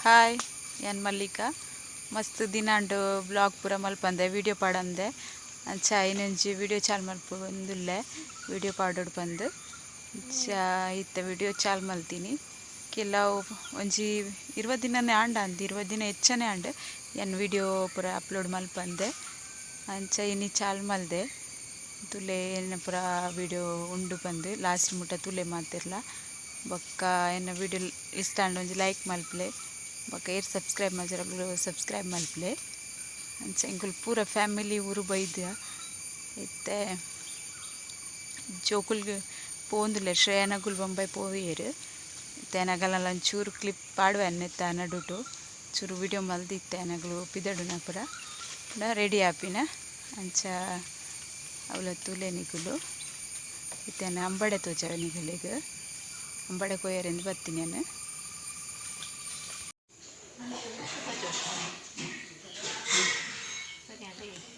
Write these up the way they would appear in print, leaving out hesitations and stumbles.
Hi ಯಾನ್ ಮಲ್ಲಿಕಾ ಮಸ್ತ್ ದಿನಾಂಡ್ blog ಪೂರ ಮಲ್ಪಂದೆ ವಿಡಿಯೋ ಪಾಡಂದೆ ಅಂಚ ಐನೊಂಜಿ ವಿಡಿಯೋ ಚಾಲ್ ಮಲ್ಪೊಂದುಲ್ಲೆ ವಿಡಿಯೋ ಪಾಡೊಡು ಪಂದ್ ಅಂಚ ಇತ್ತೆ ವಿಡಿಯೋ ಚಾಲ್ ಮಲ್ತೀನಿ ಕೆಲವು ಒಂಜಿ 20 ದಿನನೇ ಆಂಡ ಅಂದ್ 20 ದಿನ ಹೆಚ್ಚನೆ ಆಂಡ್ ಯಾನ್ ವಿಡಿಯೋ ಪೂರ ಅಪ್ಲೋಡ್ ಮಲ್ಪಂದೆ ಅಂಚ ಇನಿ ಚಾಲ್ ಮಲ್ದೆ ತುಲೆ ಎನ್ನ ಪೂರ ವಿಡಿಯೋ ಉಂಡು ಪಂದ್ ಲಾಸ್ಟ್ ಮುಟ್ಟ ತುಲೆ ಮಾತಿರ್ಲ ಬೊಕ್ಕ ಎನ್ನ ವಿಡಿಯೋ ಇಷ್ಟ ಆಂಡ ಒಂಜಿ ಲೈಕ್ ಮಲ್ಪಲೆ ಬೊಕ್ಕ ಏರ್ ಸಬ್ಸ್ಕ್ರೈಬ್ ಮಲ್ಜರಗ್ಲು ಸಬ್ಸ್ಕ್ರೈಬ್ ಮಲ್ಪಲೆ ಅಂಚ ಎಂಕುಲು ಪೂರ ಫ್ಯಾಮಿಲಿ ಊರು ಬೈದ ಇತ್ತೆ ಜೋಕುಲ್ಗ್ ಪೋಂದುಲ್ಲೆರ್ ಶ್ರೇಯನಗುಲ್ ಬೊಂಬೈ ಪೋಯೆರ್ ಇತ್ತೆ ನಗಲಲ ಒಂಚೂರು ಕ್ಲಿಪ್ ಪಾಡುವೆ ನೆತ್ತ ನಡುಟು ಚೂರು ವಿಡಿಯೋ ಮಲ್ದಿತ್ತೆ ನಗಲು ಪಿದಡುನ ಪೂರ ರೆಡಿ ಆಪಿನ ಅಂಚ ಅವಲ ತೂಲೆ ನಿಕುಲು ಇತ್ತೆ ಅಂಬಡೆ ತೋಜಾವೆ ನಿಕುಲೆಗ್ ಅಂಬಡೆ ಕೊಯ್ಯರೆಂದು ಬತ್ತೀನಿ ನಾನು.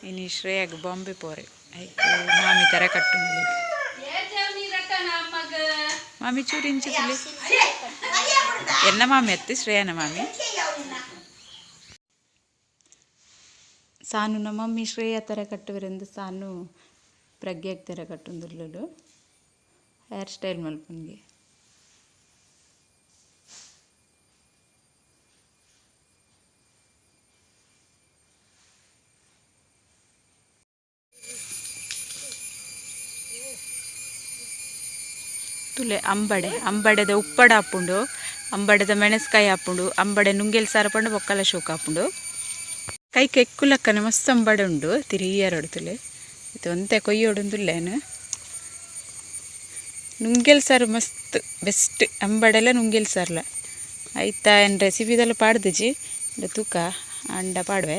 ಇನಿ ಶ್ರೇಯಾಗ್ ಬಾಂಬೆ ಪೋರೆ ಐಕ್ ಮಾಮಿ ತರ ಕಟ್ಟುಂಡು ಮಾಮಿ ಚೂರು ಇಂಚಿ ತುಲೆ ಎನ್ನ ಮಾಮಿ ಅತ್ತೆ ಶ್ರೇಯನ ಮಾಮಿ ಸಾನು ಮಮ್ಮಿ ಶ್ರೇಯ ತರ ಕಟ್ಟುವರೆಂದು ಸಾನು ಪ್ರಜ್ಞಾಗ್ ತರ ಕಟ್ಟುಂದುಲ್ಲು ಹೇರ್ ಸ್ಟೈಲ್ ಮಲ್ಪುನ್ಗೆ. ತುಲೆ ಅಂಬಡೆ ಅಂಬಡೆದ ಉಪ್ಪಡ ಆಪುಂಡು ಅಂಬಡೆದ ಮೆಣಸ್ಕಾಯಿ ಆಪುಂಡು ಅಂಬಡೆ ನುಂಗೆಲ್ ಸಾರು ಪಂಡು ಬೊಕ್ಕಲ ಶೋಕ ಆಪುಂಡು ಕೈಕ್ ಎಕ್ಕುಲಕ್ಕನೆ ಮಸ್ತ್ ಅಂಬಡೆ ಉಂಡು ತಿರಿಯರಡು ತುಲೆ ಇದು ಒಂತೆ ಕೊಯ್ಯೋಡುಂದುಲ್ಲೇನು ನುಂಗೆಲ್ ಸಾರು ಮಸ್ತ್ ಬೆಸ್ಟ್ ಅಂಬಡೆಲ್ಲ ನುಂಗೆಲ್ ಸಾರ್ಲ ಐತ ಏನು ರೆಸಿಪಿದೆಲ್ಲ ಪಾಡ್ದಿಜಿ ತೂಕ ಅಂಡ ಪಾಡುವೆ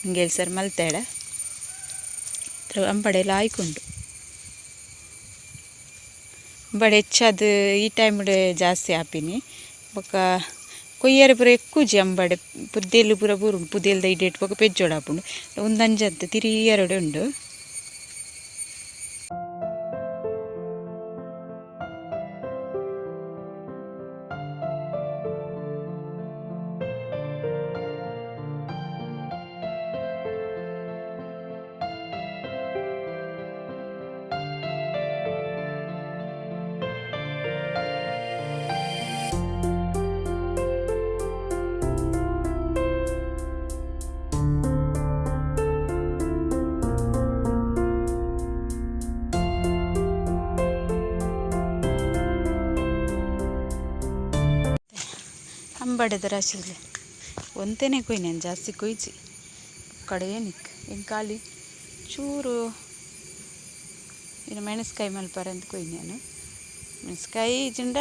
ನುಂಗೆಲ್ ಸಾರು ಮಲ್ತೇಡ ಅಂಬಡೆ ಎಲ್ಲ ಆಯ್ಕುಂಡು ಅಂಬಡೆ ಹೆಚ್ಚಾದ್ ಈ ಟೈಮ್ಡ್ ಜಾಸ್ತಿ ಆಪಿನಿ ಬೊಕ್ಕ ಕೊಯ್ಯರೆ ಪೂರ ಎಕ್ಕುಜಿ ಅಂಬಡೆ ಪುದ್ದೆಲ್ ಪೂರ ಬೂರುಂಡು ಪುದೆಲ್ದ ಇಡೇಟ್ ಬೊಕ್ಕ ಪೆಜ್ಜೋಡು ಆಪುಂಡು ಒಂದಂಜಂತೆ ತಿರಿಯರಡೆ ಉಂಡು. ಅಂಬಡೆದ ರಾಶಿಲೆ ಒಂತೆನೆ ಕೊಯ್ ನಾನು ಜಾಸ್ತಿ ಕೊಯ್ಜಿ ಕಡೆ ಏನಿಕ್ ಎಂಕಾಲಿ ಚೂರು ಇನ್ನು ಮೆಣಸ್ಕಾಯಿ ಮಲ್ಪರೆ ಅಂತ ಕೊಯ್ ನಾನು ಮೆಣಸ್ಕಾಯಿ ಜಿಂಡ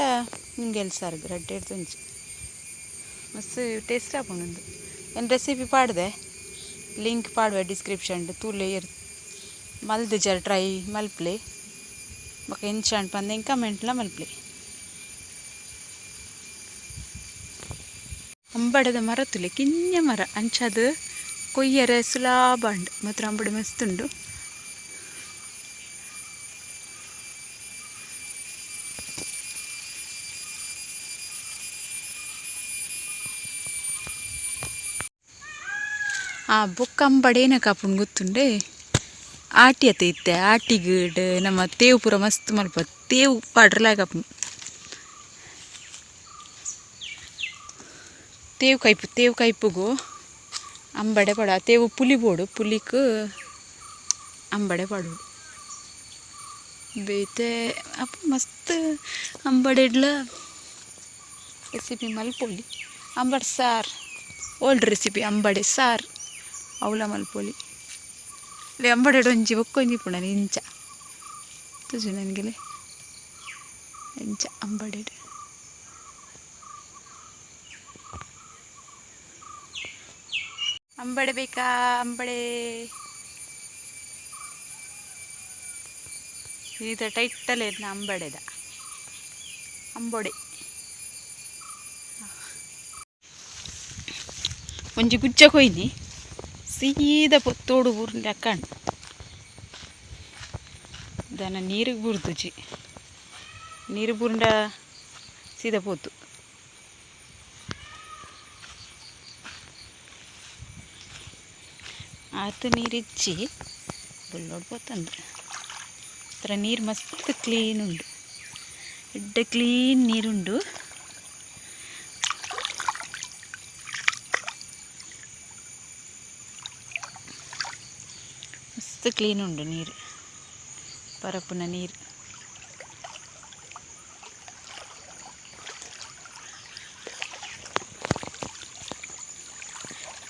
ನುಂಗೆಲ್ ಸಾರು ರಡ್ಡೆ ಒಂಜಿ ಮಸ್ತ್ ಟೇಸ್ಟ್ ಆಪುಂಡು ಏನು ರೆಸಿಪಿ ಪಾಡ್ದೆ ಲಿಂಕ್ ಪಾಡುವೆ ಡಿಸ್ಕ್ರಿಪ್ಷನ್ ತೂಲೆ ಮಲ್ದು ಜರ ಟ್ರೈ ಮಲ್ಪಲೆ ಬೊಕ ಎಂಚ ಆಂಡ್ ಪಂದ್ ಎಂಕ್ ಕಮೆಂಟ್ಲ ಮಲ್ಪಲೆ. ಅಂಬಡೆದ ಮರ ತುಲೆ ಕಿನ್ಯ ಮರ ಅಂಚಾದ್ ಕೊಯ್ಯರೆ ಸುಲಾಭ ಉಂಡು ಮಾತ್ರ ಅಂಬಡೆ ಮಸ್ತ್ ಉಂಡು. ಆ ಬೊಕ್ಕ ಅಂಬಡೆ ಏನಕ್ಕೆ ಆಪುಂಡು ಗೊತ್ತುಂಡೆ ಆಟಿ ಅತ್ತ ಇತ್ತೆ ಆಟಿಗ್ ನಮ್ಮ ತೇವು ಪೂರ ಮಸ್ತ್ ಮಲ್ಪ ತೇವು ಪಾಡ್ರಲಾಗ ಆಪುಂಡು ತೇವು ಕೈಪು ತೇವು ಕೈಪುಗು ಅಂಬಡೆ ಪಾಡ ತೇವು ಪುಲಿ ಬೋಡು ಪುಲಿಕ್ ಅಂಬಡೆ ಪಾಡೋಡು ಬೇತೆ ಅಪ್ಪ ಮಸ್ತ್ ಅಂಬಡೆಡ್ಲ ರೆಸಿಪಿ ಮಲ್ಪೊಲಿ ಅಂಬಡೆ ಸಾರು ಓಲ್ಡ್ ರೆಸಿಪಿ ಅಂಬಡೆ ಸಾರು ಅವಲ ಮಲ್ಪೊಲಿ ಲೇ ಅಂಬಡೆ ಒಂಜಿ ಬೊಕ್ಕೊಂಜಿ ಇಪ್ಪುಂಡು ಇಂಚ ತೂಜು ನನಗೆಲೆ ಇಂಚ ಅಂಬಡೆಡ್ ಅಂಬಡೆ ಬೇಕಾ ಅಂಬಡೆ ಈತ ಟೈಟಲ್ ಏರ್ನ ಅಂಬಡೆದ ಅಂಬೊಡೆ ಒಂಜಿ ಗುಜ್ಜ ಕೊಯ್ನಿ ಸೀದಾ ತೋಡು ಬೂರ್ಂಡ ಅಕ್ಕಂಡು ದನ ನೀರಿಗೆ ಬೂರ್ದುಜಿ ನೀರು ಬೂರ್ಂಡ ಸೀದಾ ಪೋತು. ಆತು ನೀರಿಚ್ಚಿ ಬುಲ್ಲೋಡ್ ಪೋತಂದು ಹತ್ರ ನೀರು ಮಸ್ತ್ ಕ್ಲೀನ್ ಉಂಡು ಎಡ್ಡೆ ಕ್ಲೀನ್ ನೀರುಂಡು ಮಸ್ತ್ ಕ್ಲೀನ್ ಉಂಡು ನೀರು ಪರಪುನ ನೀರು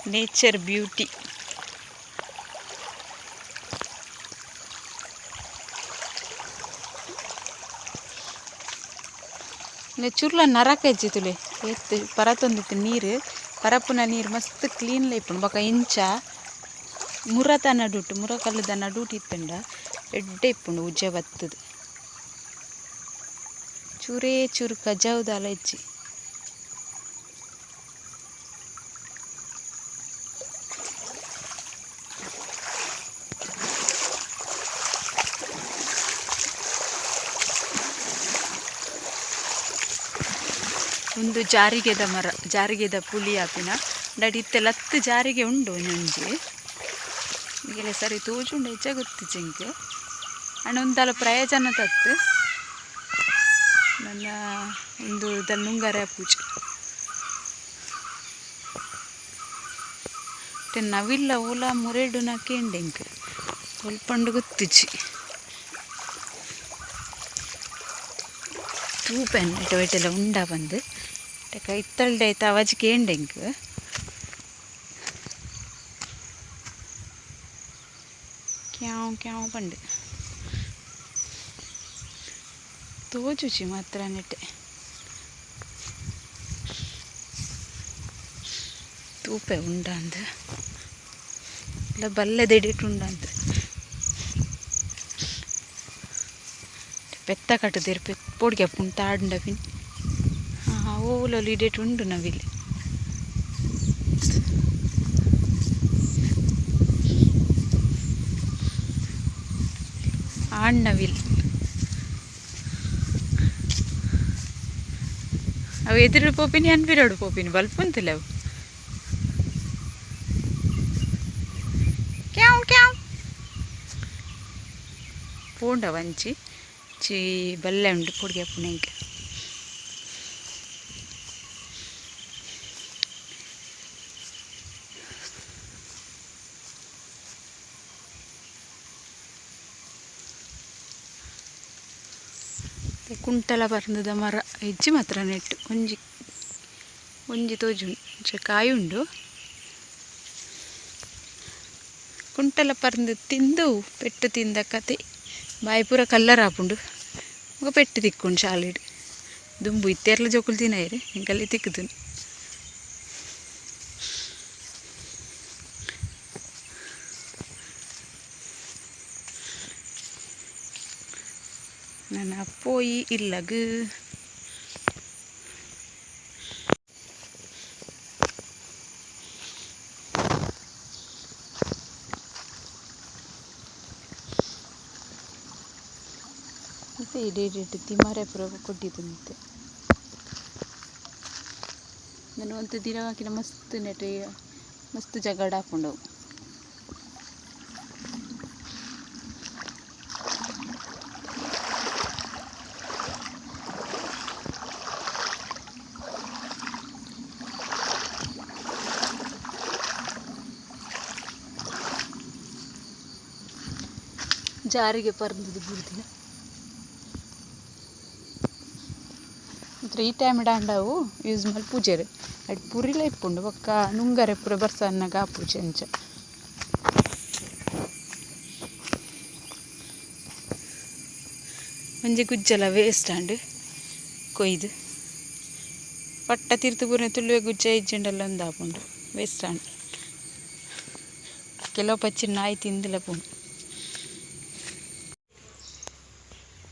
ನೇಚರ್ ಬ್ಯೂಟಿ ಚುರ್ಲ ನರಕ ತುಲೆ ಎತ್ತು ಪರತೊಂದಿತ್ತು ನೀರು ಪರಪುನ ನೀರು ಮಸ್ತ್ ಕ್ಲೀನ್ ಇಪ್ಪುಂಡು ಬೊಕ ಇಂಚ ಮುರತ ನಡುಟು ಮುರ ಕಲ್ಲುದ ನಡುಟು ಇತ್ತುಂಡ ಎಡ್ಡೆ ಇಪ್ಪುಂಡು ಉಜ್ಜೆ ಬತ್ತದು ಚೂರೇ ಚೂರು ಕಜಾವುದಾಲ ಇಜ್ಜಿ ಒಂದು ಜಾರಿಗೆದ ಮರ ಜಾರಿಗೆದ ಪುಳಿ ಆಪಿನ ಡಾಡಿ ಇತ್ತೆ ಲತ್ತು ಜಾರಿಗೆ ಉಂಡು ಒಂಜೊಂಜಿ ಈಗೆಲ್ಲ ಸರಿ ತೋಜುಂಡು ಹೆಚ್ಚ ಗೊತ್ತು ಜಿಂಕ್ ಅಂಡ್ ಒಂದಲ ಪ್ರಯೋಜನ ತತ್ತು ನನ್ನ ಒಂದು ನುಂಗಾರೆ ಪೂಜೆ ನವಿಲ್ಲ ಓಲ ಮುರೆಡು ಕೇಂಡೆ ಇಂಕ್ ಒಲ್ಪಂಡು ಗೊತ್ತಿಜ್ಜಿ ತೂಪೆನ್ ಇಟ್ಟೆಲ್ಲ ಉಂಡ ಬಂದು ಇತ್ತಲ್ಡೆ ಆಯ್ತು ಅವಾಜ್ ಕೇಂಡೆ ಇಂಕ್ ಕ್ಯಾವ್ ಕ್ಯಾವ್ ಪಂಡು ತೋಜುಚಿ ಮಾತ್ರ ನೆಟ್ಟೆ ತೂಪೆ ಉಂಡಾಂದು ಇಲ್ಲ ಬಲ್ಲೆದೆಡಿಟ್ ಉಂಡಾಂದು ಪೆತ್ತ ಕಟ್ಟುದಿರು ಪೆ ಪೋಡಿಗೆ ಅಪ್ಪುಂಡು ತಾಡುಂಡ ಪಿನ್ ಓಲಲ್ಲಿ ಇಡೇಟ್ ಉಂಡು ನವಿಲ್ ಆಣ್ ನವಿಲ್ ಅವು ಎದುರು ಪೋಪಿನಿ ಅನ್ಬಿರೋಡು ಪೋಪಿನಿ ಬಲ್ಪುಂತಿಲ್ಲ ಅವು ಕ್ಯಾವ್ ಕ್ಯಾವ್ ಪೋಂಡ ವಂಚಿ ಚಿ ಬಲ್ಲೆ ಉಂಡು ಪೊಡಿಗೆ ಪುಣೆಂಗೆ ಕುಂಟಲ ಬರ್ಂದದ ಮರ ಹೆಜ್ಜೆ ಮಾತ್ರ ನೆಟ್ಟು ಒಂಜಿ ಒಂಜಿ ತೋಜುಂಡು ಕಾಯಿ ಉಂಡು ಕುಂಟಲ ಪರ್ಂದು ತಿಂದು ಪೆಟ್ಟು ತಿಂದ ಕತೆ ಬಾಯಿ ಪೂರ ಕಲ್ಲರ್ ಆಪುಂಡು ఒక ಪೆಟ್ಟು ತಿಕ್ಕೊಂಡು ಶಾಲೆಡ್ ದುಂಬು ಇತ್ತೆರ್ಲ ಜೋಕುಲು ತಿನ್ನೈರೆ ಎಂಕಲ್ಲಿ ತಿಕ್ಕುದು ನನ್ನ ಪೋಯಿ ಇಲ್ಲಗ್ ಮತ್ತೆ ಇಡೀ ತಿಮಾರೆ ಪೂರ ಕೊಟ್ಟಿದ್ದು ಮತ್ತೆ ನಾನು ಒಂದು ದಿನ ಹಾಕಿನ ಮಸ್ತ್ ನೆಟ್ ಮಸ್ತ್ ಜಗಡ ಹಾಕೊಂಡವು ಜಾರಿಗೆ ಪರ್ದದು ಬುಡ್ದಿನ ಮಾತ್ರ ಈ ಟೈಮ್ ಡಾಂಡವು ಯೂಸ್ ಮಲ್ಪುಜೆರ್ ಅಡ್ ಪುರಿಲ ಇಪ್ಪುಂಡು ಬೊಕ್ಕ ನುಂಗರೆ ಪೂರ ಬರ್ಸ ಆಪುಜಿ ಅಂಚ ಒಂಜಿ ಗುಜ್ಜಲ ವೇಸ್ಟ್ ಆಂಡ್ ಕೊಯ್ದು ಪಟ್ಟ ತಿರ್ತು ಪೂರ ತುಳುವೆ ಗುಜ್ಜ ಇಜ್ಜಿಂಡಲ್ಲ ಒಂದು ಆಪುಂಡು ವೇಸ್ಟ್ ಆಂಡ್ ಕೆಲವು ಪಚ್ಚಿ ನಾಯಿ ತಿಂದಿಲ್ಲ ಪುಂಡು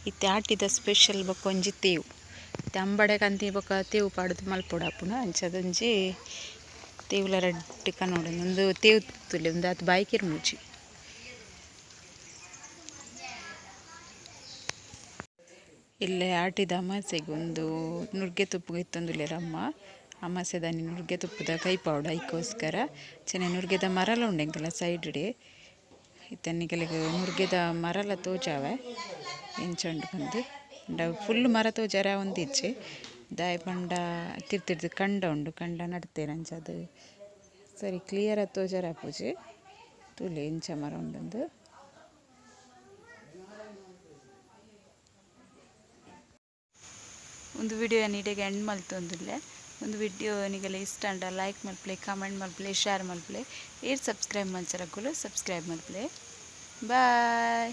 ಇತ್ತೆ ಆಟಿದ ಸ್ಪೆಷಲ್ ಬೊಕ್ಕ ಒಂಜಿ ತೇವು ಅಂಬಡೆ ಕಂತಿ ಬೊಕ್ಕ ತೇವು ಪಾಡ್ದು ಮಲ್ಪೊಡು ಆಪುಂಡು ಅಂಚದೊಂಜಿ ತೇವುಲ ರಡ್ಡ್ ಕನೋಡು ಒಂದು ತೇವು ತುಲೆ ಒಂದು ಆತ್ ಬಾಯ್ಕಿರ್ ಮೂಜಿ ಇಲ್ಲೇ ಆಟಿದ ಅಮಾಸೆಗೆ ಒಂದು ನುಗ್ಗೆ ತುಪ್ಪು ಇತ್ತೊಂದುಲ್ಲೆರ್ ಅಮ್ಮ ಅಮಾಸೆದಾನಿ ನುರ್ಗೆ ತುಪ್ಪುದ ಕೈಪಾವೊಡು ಐಕೋಸ್ಕರ ಅಂಚನೆ ನುರ್ಗೆದ ಮರಲ ಉಂಡು ಎಂಕಲ್ನ ಸೈಡ್ ಡೆ ಇತ್ತೆ ನಿಕಲೆಗ್ ನುರ್ಗೆದ ಮರಲ ತೋಜಾವೆ ಎಂಚ ಉಂಡು ಪಂದ್ ಪಂಡ ಫುಲ್ಲ್ ಮರ ತೋಜಾರೆ ಆವೊಂದಿಜ್ಜಿ ದಾಯೆ ಪಂಡ ತಿರ್ತುರ್ದು ಕಂಡ ಉಂಡು ಕಂಡ ನಡ್ತೆರ್ ಅಂಚಾದ್ ಸರಿ ಕ್ಲಿಯರ್ ಆದ್ ತೋಜಾರೆ ಆಪುಜಿ ತೂಲೆ ಎಂಚ ಮರ ಉಂಡುಂದು. ಉಂದು ವಿಡಿಯೋ ಯಾನ್ ಇಡೆಗ್ ಎಂಡ್ ಮಲ್ತೊಂದುಲ್ಲೆ ಉಂದು ವಿಡಿಯೋ ನಿಗಲೆ ಇಷ್ಟ ಆಂಡ ಲೈಕ್ ಮಲ್ಪುಲೆ ಕಮೆಂಟ್ ಮಲ್ಪುಲೆ ಶೇರ್ ಮಲ್ಪುಲೆ ಏರ್ ಸಬ್ಸ್ಕ್ರೈಬ್ ಮಲ್ಚರಕುಲು ಸಬ್ಸ್ಕ್ರೈಬ್ ಮಲ್ಪುಲೆ ಬಾಯ್.